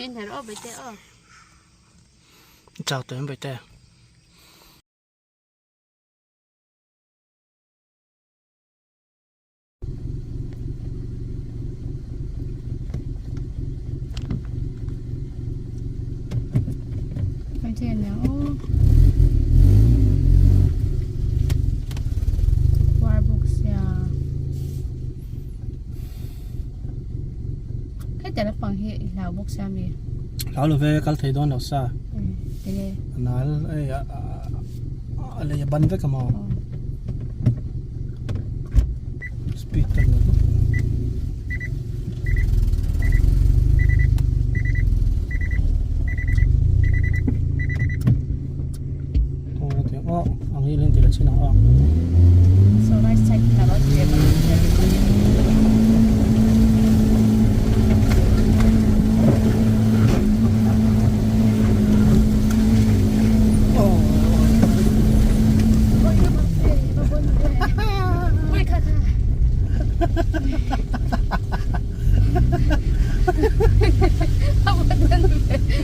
Tin her aw bawihte aw. Chau tawh em bawihte. Hlau lo ve kal thei dawn lo sa nal ei a lei a ban vek a maw speed ta lo ang hi lên thì là trên nào So right side là bao nhiêu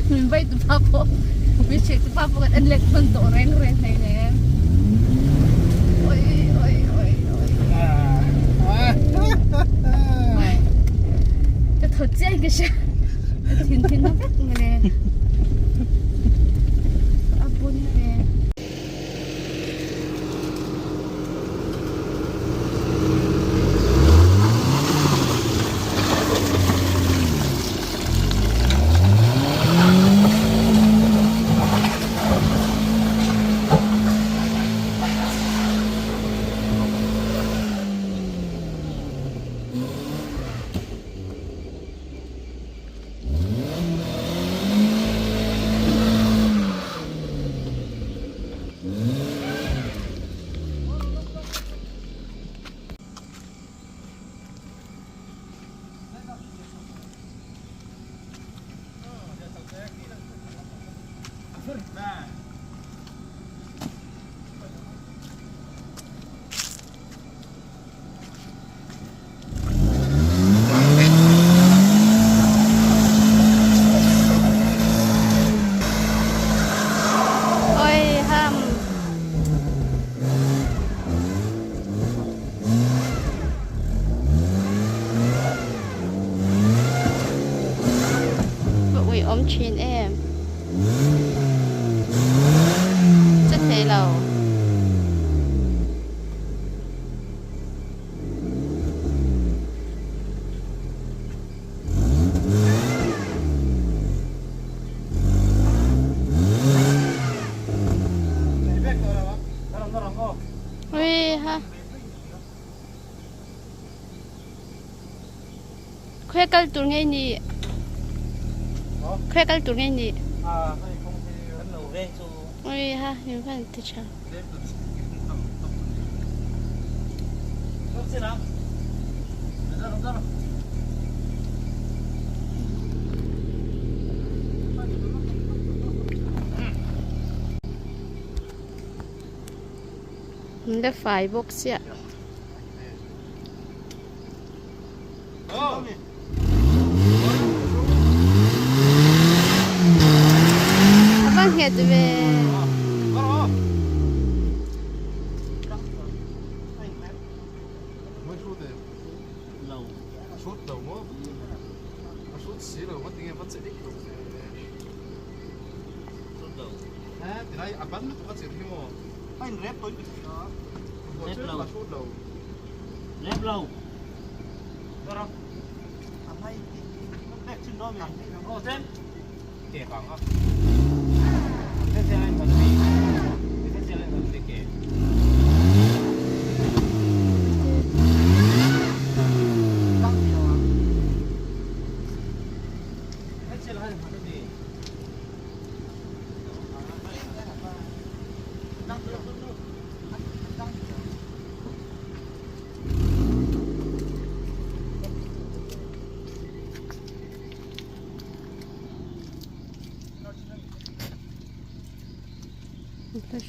Min vai tu pa pawh min hrilh tu pa pawh kan en let hman tawh reng reng hei nen oi oi oi oi ka thaw chiang ka hria ka thin thin na vek mawle a bun ve. Oi ham. Va ui awm thin em. Che thei lo. Ui ha. Khawi kal tur ngei ni? Khawi kal tur ngei ni? Ui ha, min van ti tha. An la fai bawk chiah. A va nghet ve.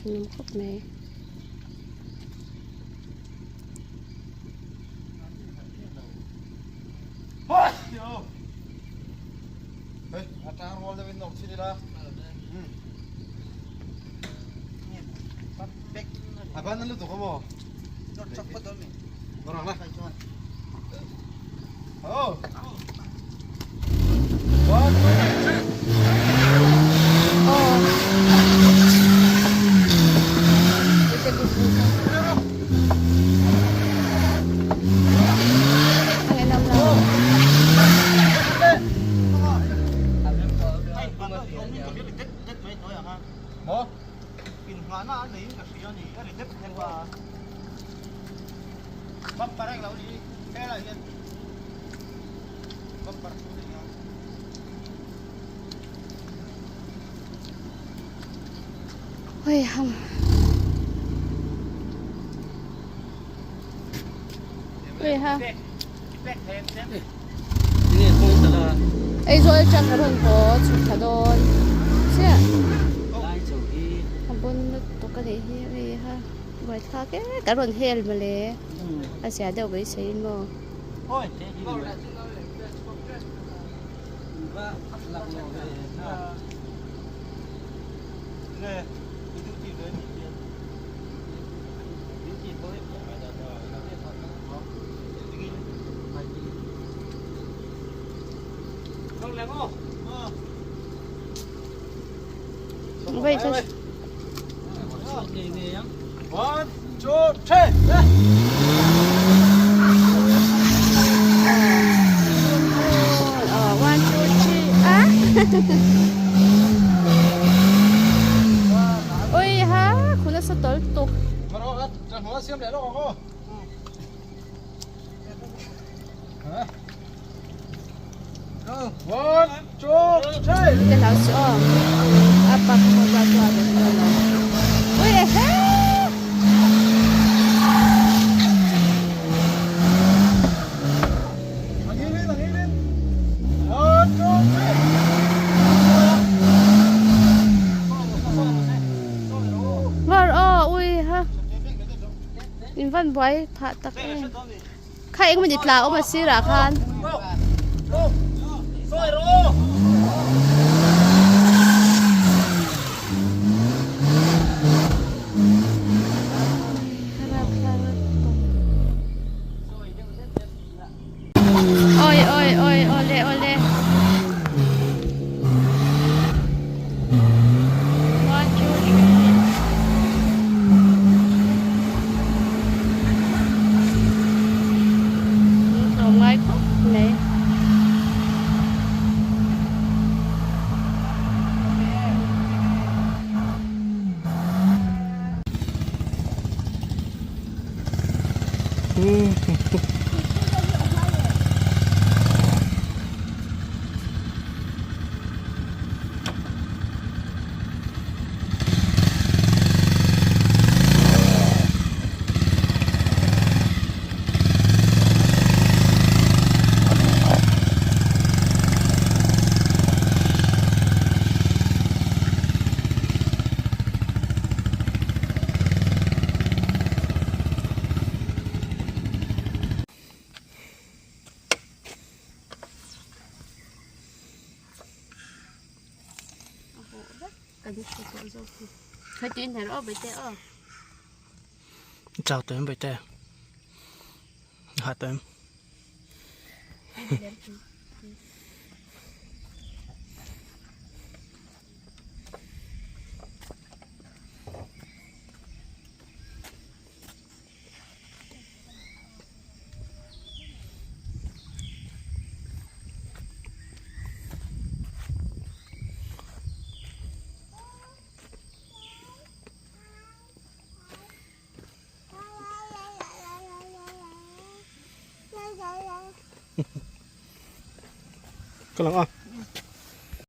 Hnuai khawp mai. Hei, a tang rual deuhin nawr chhin ila. A ban a lutuk a maw? Nawr ang la. Oh. One, two, three. Oh. Hei ham. Hei ha. Aizawl atang ka rawn haw chhuk thla dawn chiah. A bun lutuk a nih hi hei ha buaithlak e ka rawn hel mawle a zia deuh beiseiin maw. Vậy thôi. One, two, three. One, two, three. Ah. Ui ha, khuna sa tol tuk. One, two, three. Ka hlau si aw. A pak mo ba tua de no no. Ui he. One, two, three. Ngar aw ui ha. In van buai phah tak em. Kha eng mawni tla awm a sirah khan. Oi oi oi ole ole. One two three. Tlawm ngai khawp mai. Chào tụi em vậy tè. Hả tụi em. Ka lang a.